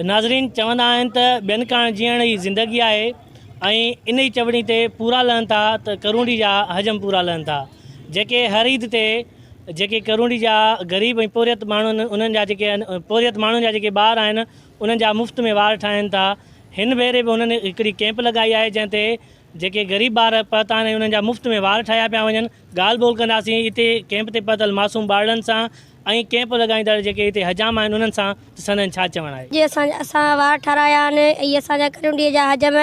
ناظرين چوندا آهن ته ٻين ڪاڻ جيئڻ ئي زندگي آهي ۽ ان ئي چوڻي تي پورا لهن ٿا ته ڪرونڊي جا حجم پورا لهن ٿا جيڪي هر عيد تي جيڪي ڪرونڊي جا غريب ۽ پورهيت ماڻهو آهن انهن جا جيڪي پورهيت ماڻهن جا جيڪي ٻار آهن انهن جا مفت ۾ وار ٺاهين ٿا هن ڀيري به انهن هڪڙي ڪيمپ لڳائي آهي جنهن تي جيڪي غريب ٻار پهتا آهن ۽ انهن جا مفت ۾ وار ٺاهيا پيا وڃن، ڳالهه ٻولهه ڪنداسين هتي ڪيمپ تي پهتل معصوم ٻارڙن سان ۽ ڪيمپ لڳائيندڙ جيڪي هتي حجام آهن انهن سان ته سندن ڇا چوڻ آهي. جي اسان اسان جا وار ٺارايا آهن اهي اسان جا ڪرونڊي جا حجم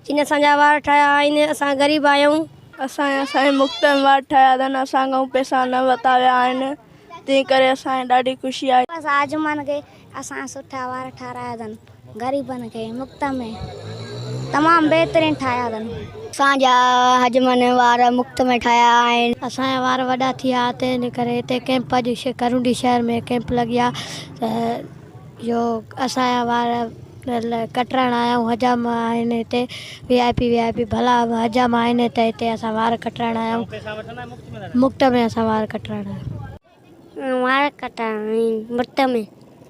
جن اسان جا وار ٺاهيا آهن اسان غريب آهيون. اسان جا سائين مفت ۾ وار ٺاهيا اٿن اسان کان پئسا نه ورتا ويا آهن تنهن ڪري اسان کي ڏاڍي خوشي آهي. اسان حجمن کي اسان سٺا وار ٺارايا اٿن غريبن کي مفت ۾ تمام بهترين ٺاهيا اٿن. اسان جا حجمن وار مفت ۾ ٺاهيا آهن. اسان جا وار وڏا ٿي ويا تنهن جي ڪري هتي ڪيمپ اڄ ڪرونڊي شهر ۾ ڪيمپ لڳي آ ته اهو اسان جا وار ڪٽرائڻ آيا آهيون حجام آهن هتي V I P V I P ڀلا حجام آهن ته هتي اسان وار ڪٽرائڻ آيا آهيون مفت ۾ اسان وار ڪٽرائڻ آيا آهيون. وار ڪٽائڻ مفت ۾.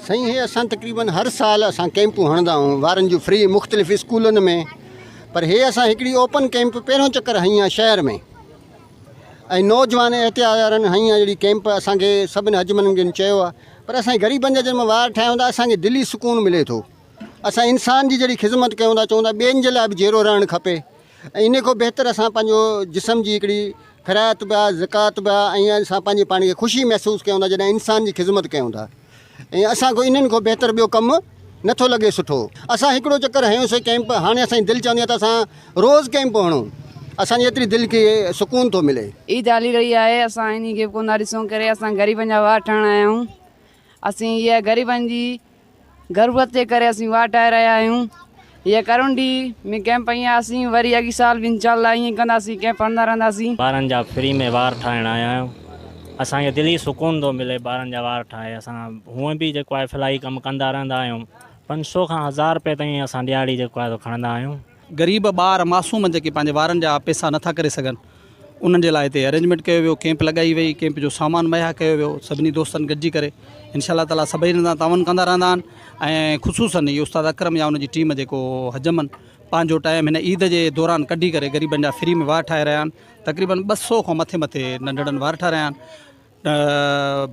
سائين هي اسان تقريبن هر سال اسان ڪيمپون هڻندا آهيون وارن جون فري مختلف اسڪولن ۾ پر هي اسان هڪڙي اوپن ڪيمپ پهريون چڪر هنئي آهي شهر ۾ ۽ نوجوان احتياط وارن هنئي آهي جهڙي ڪيمپ اسان کي سڀني حجمن جن چيو آهي پر اسان غريبن جا جن وار ٺاهيون ٿا اسان کي دلي سڪون ملي ٿو اسان انسان جي جهڙي خدمت ڪيون ٿا چون ٿا ٻين جي لاء به جيئرو رهڻ کپي ۽ انهي کان بهتر اسان پنهنجو جسم جي هڪڙي خيرات به آهي زڪوات به آهي ۽ اسان پنهنجي پاڻ کي خوشي محسوس ڪيون ٿا جڏهن انسان جي خدمت ڪيون ٿا ۽ اسان کان انهن کان بهتر ٻيو ڪم نٿو لڳي سٺو اسان هڪڙو چڪر هنيوسي ڪئمپ هاڻي اسان جي دل چوندي آهي ته اسان روز ڪئمپ هڻون اسان جي ايتري دل کي سڪون ٿو ملي. عيد هلي رهي آهي اسان انهي کي به ڪونه ٿا ڏسون ڪري اسان غريبن جا وار ٺاهڻ آيا آهيون اسين هيء غريبن جي غربت جي ڪري اسين واهه ٺاهي رهيا آهيون. هيء ڪرونڊي ۾ ڪئمپ هنئي آسين وري اڳي سال به انشاء الله ائين ئي ڪنداسين ڪئمپ هڻندا رهنداسين. ٻارن جا فري ۾ وار ٺاهڻ آيا آهيون اسان کي دلي سڪون ٿو ملي ٻارن جا وار ٺاهي اسان هونئن به جيڪو آهي فلاحي ڪم ڪندا رهندا آهيون 500 کان هزار رپئي تائين اسان ڏيهاڙي جيڪو آهي سو کڻندا آهيون. غريب ٻار معصوم جيڪي پنهنجي وارن جا پئسا نٿا ڪري سگهن انهن جي لاء هتي ارينجمينٽ ڪيو ويو ڪيمپ لڳائي وئي ڪيمپ جو سامان مهيا ڪيو ويو سڀني دوستن گڏجي ڪري انشاء الله تعالي سڀئي هن سان تعاون ڪندا رهندا آهن ۽ خصوصن هي استاد اڪرم يا ان جي ٽيم جيڪو حجمن پنهنجو ٽائيم هن عيد جي دوران ڪڍي ڪري غريبن جا فري ۾ وار ٺاهي رهيا آهن تقريبن 200 کان مٿي مٿي ننڍڙن وار ٺارايا آهن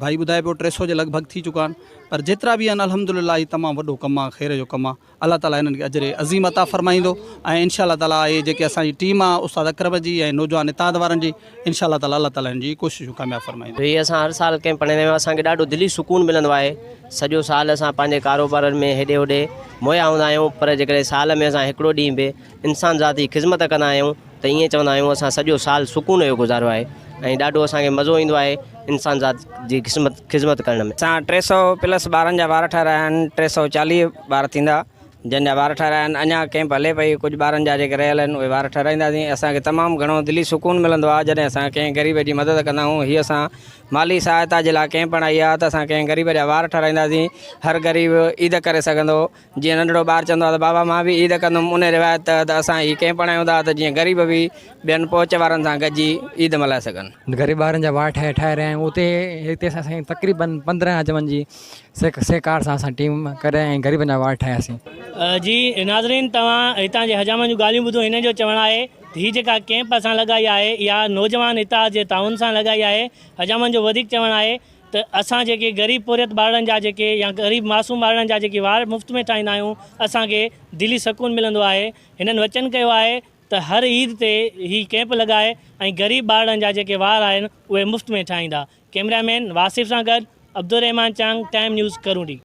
ڀائي ٻڌائي پيو 300 جي لڳ ڀڳ ٿي چڪا آهن پر جيترا به آهن الحمد لله هي تمام وڏو ڪم آهي خير جو ڪم آهي الله تعالي هنن کي اجر عظيم عطا فرمائيندو ۽ انشاء الله تعالي اهي جيڪي اسان جي ٽيم آهي استاد اڪرم جي ۽ نوجوان اتحاد وارن جي انشاء الله تعالي الله تعالي هنن جي ڪوششون ڪامياب فرمائيندو. هي اسان هر سال ڪئمپ هڻندا آهيون اسان کي ڏاڍو دلي سڪون ملندو آهي سڄو سال اسان پنهنجي ڪاروبارن ۾ هيڏي هوڏي موهيا هوندا آهيون پر جيڪڏهن سال ۾ اسان هڪڙو ڏينهن به انسان ذات جي خذمت ڪندا آهيون ته ائين چوندا آهيون اسان سڄو سال سڪون جو گذاريو آهي ۽ ڏاڍو اسان کي مزو ايندو آهي انسان ذات جي خذمت خذمت ڪرڻ ۾. اسان 300 پلس ٻارن جا وار ٺارايا آهن 340 ٻار ٿيندا جن جا وار ٺارايا آهن اڃا ڪئمپ هلي پئي ڪجهه ٻارن جا جيڪي رهيل آهن اهي وار ٺاراينداسين اسان کي تمام گهڻو دلي سڪون ملندو آهي جڏهن اسان ڪنهن غريب جي مدد ڪندا آهيون هي اسان مالي سهائتا جي لاء ڪئمپ هڻائي آهي ته اسان ڪنهن غريب جا وار ٺاراينداسين هر غريب عيد ڪري سگهندو جيئن ننڍڙو ٻار چوندو آهي ته بابا مان به عيد ڪندم ان روايت تحت اسان هي ڪئمپ هڻايون ٿا ته جيئن غريب به ٻين پهچ وارن سان گڏجي عيد ملهائي سگهن. غريب ٻارن جا وار ٺاهي ٺاهي رهيا آهيون اتي هتي اسان سائين تقريبن 15 حجمن جي سهڪار سان اسان ٽيم ڪري ۽ غريبن جا وار ٺاهياسين. جي ناظرين توهان هتان جي حجامن جون ڳالهيون ٻڌيون هنن جو چوڻ آهي ته هي جيڪا ڪئمپ اسان لڳائي آهي اها نوجوان اتحاد جي تعاون سان لڳائي آهي حجامن جو وڌيڪ چوڻ آهي ته اسان جيڪي غريب پورهيت ٻارڙن جا جيڪي يا غريب معصوم ٻارڙن جا جيڪي وار مفت ۾ ٺاهيندا آهيون اسان کي دلي سڪون ملندو آهي هنن وچن ڪيو آهي ته هر عيد تي هي ڪئمپ لڳائي ۽ غريب ٻارڙن جا جيڪي وار آهن اهي مفت ۾ ٺاهيندا ڪئميرا مين واصف سان گڏ عبدالرحمان چانگ ٽائيم نيوز ڪرونڊي.